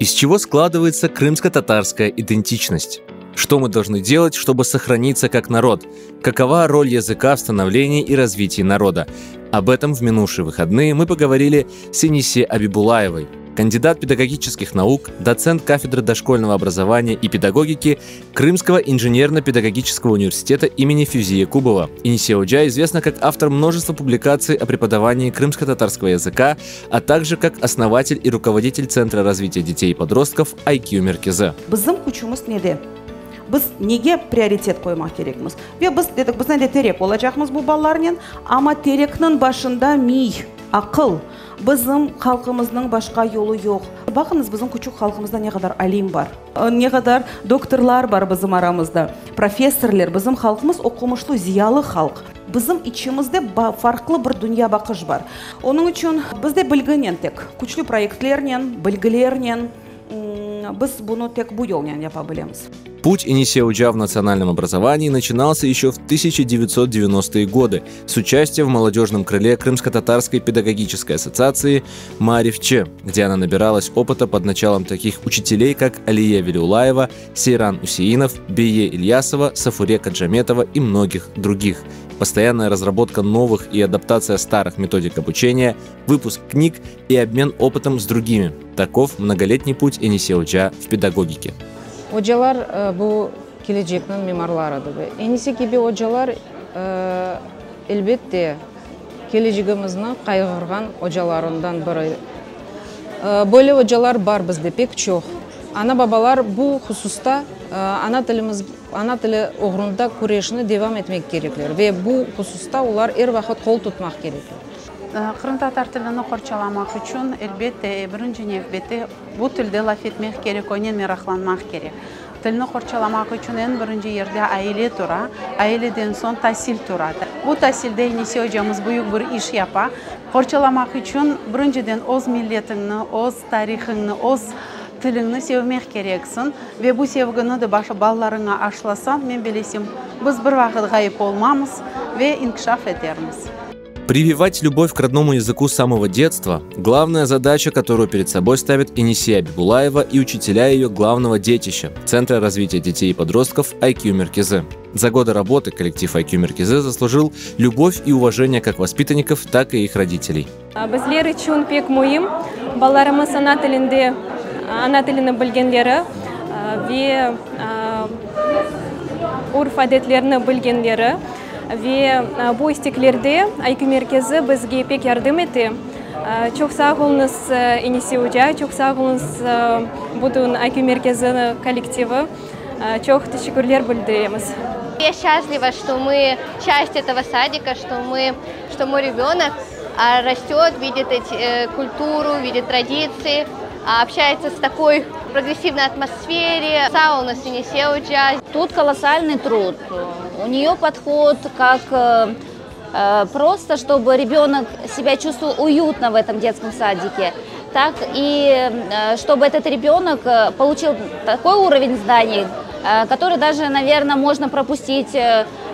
Из чего складывается крымско-татарская идентичность? Что мы должны делать, чтобы сохраниться как народ? Какова роль языка в становлении и развитии народа? Об этом в минувшие выходные мы поговорили с Энисе Абибулаевой, кандидат педагогических наук, доцент кафедры дошкольного образования и педагогики Крымского инженерно-педагогического университета имени Февзи Якубова. Энисе Оджа известна как автор множества публикаций о преподавании крымско-татарского языка, а также как основатель и руководитель Центра развития детей и подростков IQ Merkezi. Bizim küçümiz nede? Biz nege prioritet qoymaq kerekmiz? Ve biz dedik, biz endi terek olacaqmız bu balalarnen, amma terekniñ başında miy, aqıl. Bizim halqımıznıñ başqa yolu yoq. Baqıñız, bizim küçük halqımızda ne qadar alim bar, ne qadar doktorlar bar bizim aramızda, professorlar. Bizim halqımız oqumışlı, ziyalı halq. Bizim içimizde farqlı bir dünyabaqış bar. Onıñ içün bizde bilginen tek, küçlü proyektlernen, bilgilernen, biz bunı tek bu yolnen yapa bilemiz. Путь Энисе Оджа в национальном образовании начинался еще в 1990-е годы с участия в молодежном крыле Крымско-Татарской педагогической ассоциации «Маарифчи», где она набиралась опыта под началом таких учителей, как Алие Велиулаева, Сейран Усеинов, Бие Ильясова, Сафуре Каджаметова и многих других. Постоянная разработка новых и адаптация старых методик обучения, выпуск книг и обмен опытом с другими. Таков многолетний путь Энисе Оджа в педагогике. Ocalar bu kelecekniñ mimarlarıdır. Enise kibi ocalar, elbette, kelecegimizni qayğırğan ocalarından biri. Böyle ocalar bar bizde pek çoq. Ana-babalar bu hususta ana tilimiz, ana tili oğrunda küreşni devam etmek kerekler ve bu hususta olar er vaqıt qol tutmaq kerekler. Qırımtatar tilini qorçalamaq içün, elbette, birinci nevbette bu tilde laf etmek kerek, onen meraqlanmaq kerek. Tilni qorçalamaq içün eñ birinci yerde aile tura, aileden soñ tasil tura. Bu tasilde Enise ocamız büyük bir iş yapa. Qorçalamaq içün birinciden öz milletiñni, öz tarihıñnı, öz tiliñni sevmek kereksiñ ve bu sevgini de balalarıña aşlasañ, men bilesem, biz bir vaqıt ğayıp olmamız ve inkişaf etermiz. Прививать любовь к родному языку с самого детства – главная задача, которую перед собой ставит Энисе Абибулаева и учителя ее главного детища – Центра развития детей и подростков IQ Merkezi. За годы работы коллектив IQ Merkezi заслужил любовь и уважение как воспитанников, так и их родителей. Bizler içün pek müim balalarımız ana tilinde ana tilini bilgenleri ve urf-adetlerini bilgenleri ve bu isteklerde IQ merkezi bizge pek yardım ete. Çoq sağ oluñız, Enise oca, çoq sağ oluñız, bütün IQ merkeziniñ kollektivi. Çoq teşekkürler bildiremiz. Я счастлива, что мы часть этого садика, что мы, что мой ребенок растет, видит эти, э, культуру, видит традиции, общается с такой прогрессивной атмосфере. Sağ oluñız, Enise oca. Тут колоссальный труд. У нее подход как э, э, просто, чтобы ребенок себя чувствовал уютно в этом детском садике, так и чтобы этот ребенок получил такой уровень знаний, который даже, наверное, можно пропустить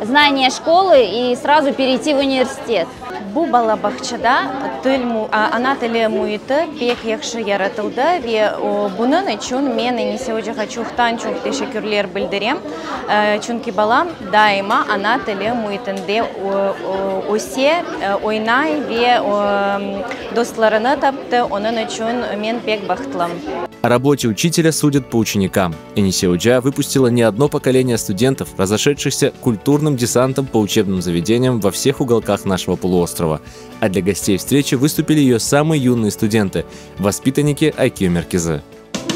знания школы и сразу перейти в университет. Bu bala bağçada til ana tili müiti pek yahşı yaratıldı ve bunıñ içün men Enise ocağa çoqtan çoq teşekkürler bildirem, çünki balam daima ana tili müitinde öse, oynay ve dostlarını taptı, onıñ içün men pek bahtlım. О работе учителя судят по ученикам. Энисе Оджа выпустила не одно поколение студентов, разошедшихся культурным десантом по учебным заведениям во всех уголках нашего полуострова. А для гостей встречи выступили ее самые юные студенты – воспитанники IQ Merkezi.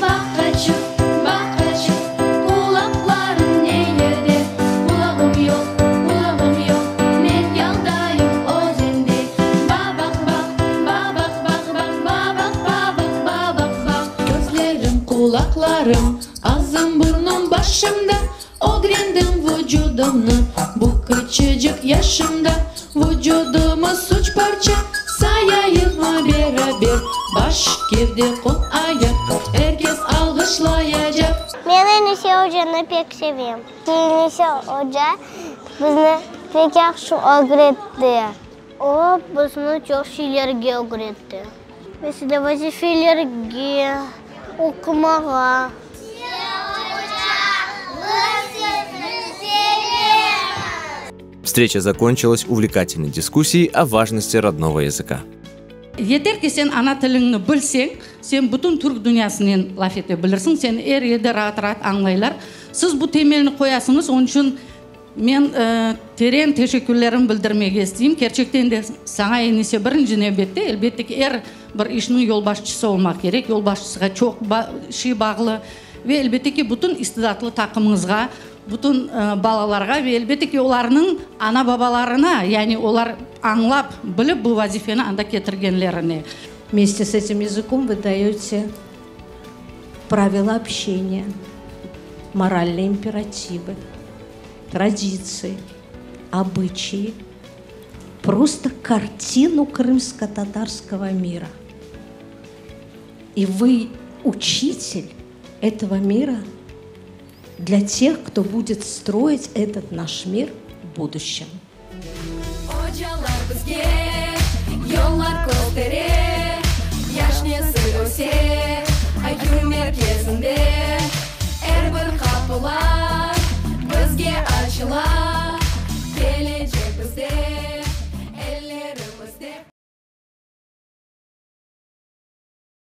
Baqaçıq, baqaçıq, qulaqlarıñ ne yerde? Qulağım yoq, qulağım yoq, men yaldayım özende. Babaq, baq, babaq, baq, baq, babaq, babaq, babaq, baq. Közlerim, qulaqlarım, ağzım, burnum başımda, Ögrendim vucudımnı bu küçücik yaşımda. Vucudımız üç parça, sayayıqmı beraber? Baş, kevde, qol, ayaq, er kes alğışlayacaq. Men Enise ocanı pek sevem. Enise oca bizni pek yahşı ögretti. O, bizni çoq şeylerge ögretti. Meselâ, vazifelerge. Oqumağa. Oca, biz sizni sevemiz! Встреча закончилась увлекательной дискуссией о важности родного языка. Yeter ki sen ana tiliñni bilseñ, sen bütün türk dünyasınen laf ete bilirsiñ, seni er yerde raat-raat añlaylar. Siz bu temelni qoyasıñız, onıñ içün men teren teşekkürlerimi bildirmege isteyim. Kerçekten de saña, Enise, birinci nevbette, elbette ki, er bir işniñ yolbaşçısı olmaq kerek, yolbaşçısığa çoq şey bağlı ve, elbette ki, bütün istidatlı taqımıñızğa, Bütün balalarğa ve, elbette ki, olarnıñ ana-babalarına, yani olar añlap, bilip bu vazifeni anda ketirgenlerine. Vmeste s etim yazıkom vı dayote pravila obşeniya, moralnıye imperativı, traditsii, obıçayi, prosto kartinu krımsko-tatarskogo mira. I vı uçitel etogo mira Для тех, кто будет строить этот наш мир в будущем.